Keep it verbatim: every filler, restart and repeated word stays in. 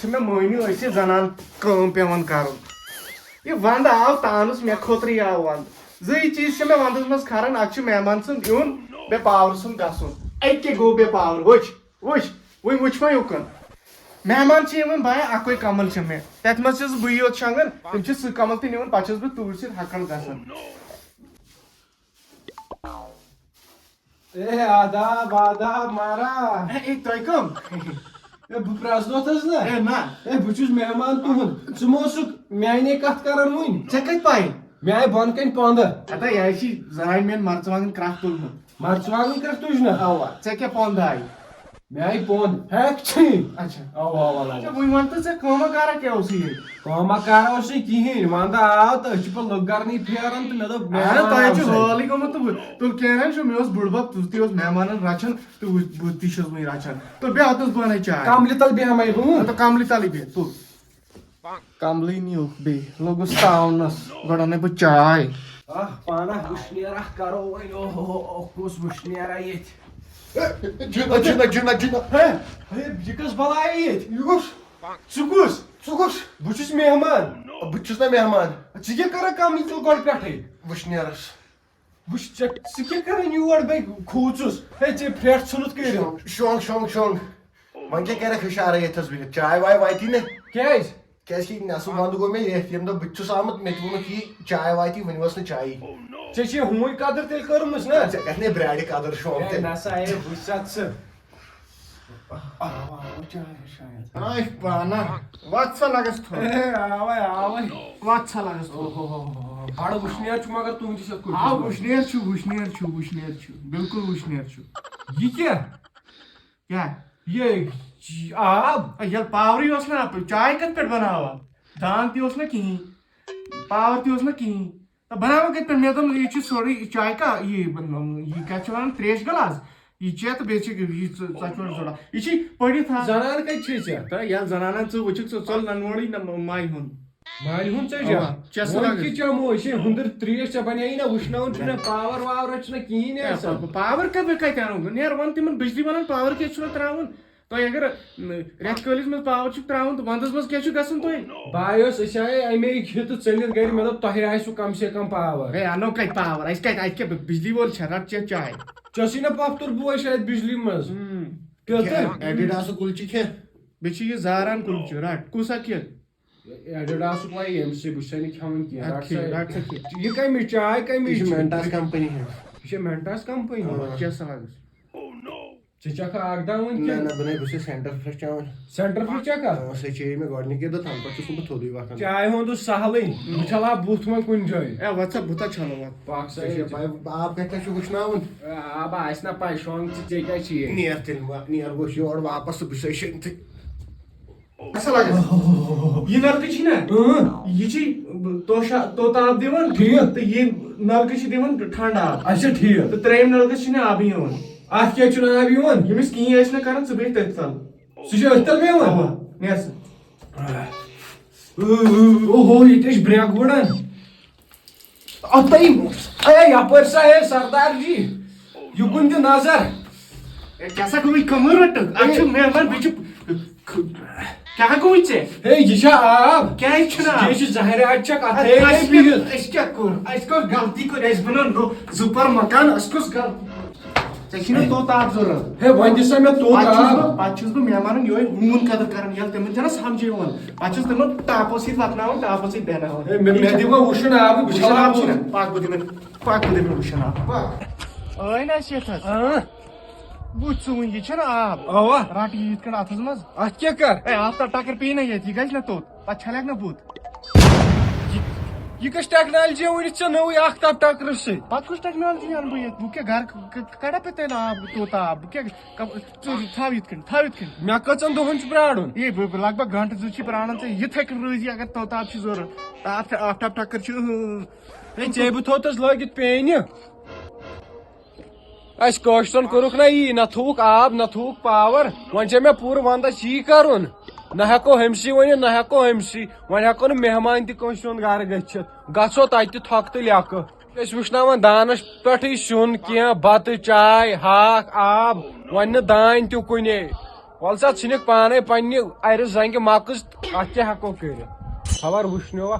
مےٚ مٲنِو، أسۍ چھِ زنان کٲم پٮ۪وان کرُن۔ یہِ ونٛدٕ آو تانس، مےٚ خٲطرٕے آو ونٛدٕ۔ زٕے چیٖز چھِ مےٚ ونٛدس منٛز کھران، اکھ چھُ مہمان سُنٛد یُن، بیٚیہِ پاورٕ سُنٛد گژھُن۔ اَتہِ کیٛاہ گوٚو بیٚیہِ پاور؟ وٕچھ، وٕچھ، وٕنۍ وٕچھ وۄنۍ یُکُن۔ مہمان چھِ یِوان، بایہِ اکوے کمل چھِ مےٚ، تتھ منٛز چھُس بٕے یوت شۄنٛگان، تِم چھِ سُہ کمل تہِ نِوان، پتہٕ چھُس بہٕ توٗرۍ سۭتۍ ہۄکھان گژھان۔ اے آداب، آداب مارا۔ اے، اے، تۄہہِ کم؟ اے، بہٕ پرٛزنوتھس نا۔ اے، نہ۔ اے، بہٕ چھُس مہمان تُہُنٛد۔ ژٕ مہ اوسُکھ میانے کتھ کران وُنہِ؟ ژےٚ کتہِ پاے؟ مےٚ آیہِ بۄنہٕ کنہِ پۄندٕ۔ ہتا، یہِ آسہِ زنانہِ میانہِ مرژٕوانٛگن کرٛکھ تُلمُت۔ مرژٕوانٛگن کرٛکھ تُج نا؟ اوا، ژےٚ کیٛاہ پۄندٕ آیہِ؟ مےٚ آیہِ پۄند۔ ہیک ژھٕنۍ۔ اچھا۔ اوا، اوا، اچھا، اوا۔ وۄنۍ وَن تہٕ ژےٚ کٲمہ کارا کیٛاہ اوسُے ییٚتہِ؟ کٲمہ کارا اوس نہٕ کِہیٖنۍ، وَندٕ آو تہٕ أسۍ چھِ پَتہٕ لُکھ گَرنٕے پھیران تہٕ مےٚ دوٚپ، اہن، مہمان تۄہہِ آو چھُ سۭتۍ۔ حالٕے گوٚمُت تہٕ وۄنۍ تُل کینٛہہ نہ چھُ، مےٚ اوس بُڈبب، تُل تہِ اوس مہمانَن رَچھان تہٕ وۄنۍ، بہٕ تہِ چھُس وۄنۍ رَچھان۔ تہٕ بیٚہہ اَتَس بۄنَے چاے۔ کَملہِ تَل بیٚہمَے بہٕ۔ تہٕ کَملہِ تَلٕے بیٚہہ، تُل۔ کملٕے نیوٗکھ بیٚیہِ، لوٚگُس تاونس، گۄڈٕ اَنَے بہٕ چاے۔ آہ، پانہ وٕشنیرا کرو وۄنۍ، اوہ، اوہ، اوہ، کُس وٕشنیرا ییٚتہِ؟ جِنہ، جِنہ، جِنہ، جِنہ۔ ہے، ہے، یہِ کۄس بلاے ییٚتہِ؟ یہِ کُس؟ ژٕ کُس؟ ژٕ کُس؟ بہٕ چھُس مہمان۔ بہٕ تہِ چھُس نہ مہمان۔ ژٕ کیٛاہ کران کملہِ تِل گۄڈٕ پٮ۪ٹھَے؟ وٕشنیرس۔ وٕچھ ژےٚ، ژٕ کیٛاہ کران یور بے کھوٗژُس؟ ہے، ژےٚ پھرٛٹھ ژھُنُتھ کٔرِتھ۔ شۄنٛگ، شۄنٛگ، شۄنٛگ۔ وۄنۍ کیٛاہ کرکھ ہُشارے ییٚتھس بِہِتھ؟ چاے واے واتی نہ؟ کیٛازِ؟ کیٛازِ کہِ نٮ۪صٕف ونٛدٕ گوٚو مےٚ ییٚتھۍ، ییٚمہِ دۄہ بہٕ تہِ چھُس آمُت، مےٚ تہِ ووٚنُکھ یی چاے واتی، وۄنۍ ٲس نہٕ چایی۔ ژےٚ چھے ہوٗنۍ قدر تیٚلہِ کٔرمٕژ نہ؟ ژےٚ کتھ نے برٛارِ قدر شوق ہے، تیٚلہِ؟ نسا ہے، وٕچھ سا ژٕ۔ آو، آو، چاے شاید۔ آے پانہ، وَتھ سا لگس تھوٚد۔ ہے، آوے، آوے۔ وَتھ سا لگس تھوٚد۔ اوہ، ہو، ہو، ہو، ہو۔ بڑٕ وٕشنیر چھُ مگر تُہٕنٛدِس یَتھ کُٹھِس آ، منٛز۔ وٕشنیر چھُ، وٕشنیر چھُ، وٕشنیر چھُ، بِلکُل وٕشنیر چھُ۔ یہِ کیٛاہ؟ کیٛاہ؟ یہِ چ-، آب؟ اے، ییٚلہِ پاورٕے اوس نہ، چاے کتھ پٮ۪ٹھ بناوان؟ دان تہِ اوس نہ کِہیٖنۍ، پاور تہِ اوس نہ کِہیٖنۍ۔ تہٕ بناوان کتھ پٮ۪ٹھ؟ مےٚ دوٚپ، یہِ چھِ سورُے چاے کا-، یہِ، یہِ کیٛاہ چھِ وَنان، ترٛیش گلاس، یہِ چےٚ تہٕ بیٚیہِ چھِ یہِ ژ-، ژۄچہِ وۄچہِ ضوٚرتھ۔ یہِ چھِ پٔرِتھ آسان۔ زنان کتہِ چھے ژےٚ؟ تہٕ ییٚلہِ زنانن ژٕ وٕچھکھ، ژٕ ژَل ننہٕ وورٕے نہ ماے ہُنٛد۔ مالہِ ہُنٛد ژےٚ اوا، چھا؟ چےٚ سا وۄنۍ لگس۔ کہِ چٮ۪مو أسۍ یہِ ہُنٛدٕر ترٛیش، ژےٚ بنیایی نہ وٕشناوُن چھُنہ، پاور واور چھُنہ کِہیٖنۍ ہے، آسان۔ پا-، پاور کَتہِ، بہٕ کَتہِ اَنہٕ؟ نیر وَن تِمن بجلی والن، پاور کیٛازِ چھُنہ ترٛاوُن؟ تۄہہِ اگر، م، رٮ۪تہٕ کٲلِس منٛز پاور چھُ ترٛاوُن تہٕ ونٛدس منٛز کیٛاہ چھُ گژھان تۄہہِ؟ بہٕ آیوس، أسۍ آیے اَمے کھیٚتھ ژٔلِتھ گرِ، مےٚ دوٚپ تۄہے آسِوٕ کم سے کم پاور۔ ہے، اَنو کتہِ پاور؟ اَسہِ کتہِ، اَتہِ کیٛاہ بجلی وول چھا؟ رٹ چےٚ چاے۔ ژےٚ ٲسٕے نہ پۄپھتُر بوے چھِ اَتہِ بجلی منٛز۔ ہُم۔ پیوٚتُے۔ ایڈیڈاسُک کُلچہِ کھےٚ۔ بیٚیہِ چھُ یہِ زاران کُلچہِ، رٹ۔ کُس اکھ کھےٚ؟ ایڈیڈاسُک وَے ییٚمہِ سۭتۍ بہٕ چھُسے نہٕ کھٮ۪وان کینٛہہ۔ اَدٕ رَٹ سا کھے، یہِ۔ رَٹ سا کھے۔ یہِ کَمِچ چاے کَمِچ یہِ چھِ چھِ؟ مینٹاس کمپنی ہٕنٛز۔ یہِ چھِ مینٹاس کمپنی ہٕنٛز؟ آ۔ چےٚ سا لگس۔ ژٕ چَکھا اَکھ دام وۄنۍ نہ، کِنہٕ؟ نہ، بہٕ نَے، بہٕ چھُس سینٹر فرٛٮ۪ش چٮ۪وان۔ سینٹر فرٛٮ۪ش چَکھا؟ آ، سۄ چیٚیے مےٚ گۄڈٕنِکے دۄہ، تَنہٕ پٮ۪ٹھ چھُس نہٕ بہٕ تھوٚدُے وۄتھان۔ چاے ہُنٛد اوس سہلٕے، بہٕ چھَلہٕ ہا بُتھ وۄنۍ کُنہِ جایہِ۔ اے، وَتھ سا بُتھا چھَلو وَتھ۔ پَکھ سا ژےٚ چھےٚ ییٚتہِ۔ پَے، آب کَتہِ چھُ وٕشناوُن؟ اے، آب آسہِ نہ پَے، شۄنٛگ ژٕ، ژےٚ کیٛاہ چھِ یہِ؟ نیر تیٚلہِ وا-، نیر گوٚژھ یور واپس تہٕ بہٕ چھُسے شیٚنتھٕے۔ اصل لگس۔ یہِ نلکہٕ چھِ نہ؟ اۭں۔ یہِ چھِ توشا-، توتہٕ آب دِوان۔ ٹھیٖک۔ تہٕ یہِ نلکہٕ چھِ دِوان ٹھنڈٕ آب۔ اچھا، ٹھیٖک۔ تہٕ ترٛیٚیِم نلکہٕ چھِ نہٕ آبٕے یِوان۔ اَتھ کیٛازِ چھُنہٕ آب یِوان؟ ییٚمِس کِہیٖنۍ آسہِ نہٕ کران، سُہ بیٚہہِ تٔتھۍ تل۔ سُہ چھُ أتھۍ تل مےٚ یِوان؟ اَوا، نیر سا۔ اوہو، ییٚتہِ ٲسۍ برٛٮ۪کھ وٕڑان۔ اَتھ تۄہہِ، اے، یپٲرۍ سا، اے، سردار جی، یہِ کُن دِ نظر۔ اے، کیٛاہ سا گوٚوُے، کمٕے رٔٹٕکھ؟ اَتھ چھُ مےٚ وَن، بیٚیہِ چھُ، کیٛاہ گوٚوُے ژےٚ؟ ہے، یہِ چھا آب؟ کیٛازِ چھُنہٕ آب؟ یہِ چھِ زہرِ اَتہِ چھَکھ، اَتھ اَدٕ ہے اَسہِ گٔے کیٛاہ، بِہِتھ۔ أسۍ کیٛاہ کوٚر؟ اَسہِ کٔر غلطی، کٔر اَسہِ بَنوو نوٚو زٕ پور مکان، اَسہِ کُس غلطی؟ ژےٚ چھُے نہٕ توٚت آب ضروٗرت۔ ہے، وۄنۍ دِ سا مےٚ توٚت پتہٕ چھُس آب۔ بہٕ، پتہٕ چھُس بہٕ مہمانن یِہوٚے ہوٗن قدر کران، ییٚلہِ تِمن چھَنہ سمجھے یِوان، پتہٕ چھُس تِمن ٹاپو سۭتۍ وۄتھناوان، ٹاپو سۭتۍ بیٚہناوان۔ ہے، مےٚ، مےٚ دِ وۄنۍ وٕشُن آب، بہٕ وٕشُن چھُس آب وٕشُن۔ چھُنہٕ، پکھ بہٕ دِمے، پکھ بہٕ دِمے وٕشُن آب، پکھ۔ ٲے نہ شیٹھس۔ اۭں۔ وٕچھ ژٕ وٕنہِ، یہِ چھَنہ آب؟ اوا۔ رٹ یہِ یِتھ کٔنۍ اتھس منٛز۔ اتھ کیٛاہ کر؟ ہے، آفتاب ٹکر پیٚیہِ نہ ییٚتہِ، یہِ گژھِ نہ توٚت، پتہٕ چھلکھ نہ بُتھ۔ یہِ، یہِ کۄس ٹیکنالجی وٕنہِ ژےٚ نٔوٕے آفتاب ٹکرٕ سۭتۍ؟ پتہٕ کُس ٹیکنالجی انہٕ بہٕ ییٚتہِ؟ بہٕ کیٛاہ گرٕ ک-، ک-، کڑا پتہٕ تیٚلہِ آب، توٚت آب؟ بہٕ کیٛاہ ک-، ژٕ تھاو یِتھ کٔنۍ، تھاو یِتھ کٔنۍ۔ مےٚ کٔژن دۄہن چھُ پرٛارُن؟ یے بہٕ، بہٕ لگ بگ گنٹہٕ زٕ چھِ پرٛاران ژےٚ یِتھَے کٔنۍ روزِ، اگر توٚت آب چھِ ضوٚرتھ۔ تہٕ آفتاب، آفتاب ٹکر چھُ، اۭں۔ ہے، ژےٚ بہٕ تھوٚوتَس لٲگِتھ پینہِ۔ اَسہِ کٲشرٮ۪ن کوٚرُکھ نہ یی، نہ تھووُکھ آب، نہ تھووُکھ پاور۔ وۄنۍ چھےٚ مےٚ پوٗرٕ ونٛدس یی کرُن۔ نہ ہٮ۪کو ہُمسٕے ؤنِتھ، نہ ہٮ۪کو ہُمسٕے۔ وۄنۍ ہٮ۪کو نہٕ مہمان تہِ کٲنٛسہِ ہُنٛد گرٕ گٔژھِتھ۔ گژھو تتہِ تہِ تھۄکھ تہٕ لیکھٕ۔ أسۍ وٕشناوان دانس پٮ۪ٹھٕے سیُن کینٛہہ، بتہٕ، چاے، ہاکھ، آب۔ وۄنۍ نہٕ دانہِ تہِ کُنے۔ وَلہٕ سا، ژھٕنِکھ پانے پننہِ اَرِ زنٛگہِ مۄکٕژ، اَتھ کیٛاہ ہٮ۪کو کٔرِتھ؟ خبر وٕچھنیوا؟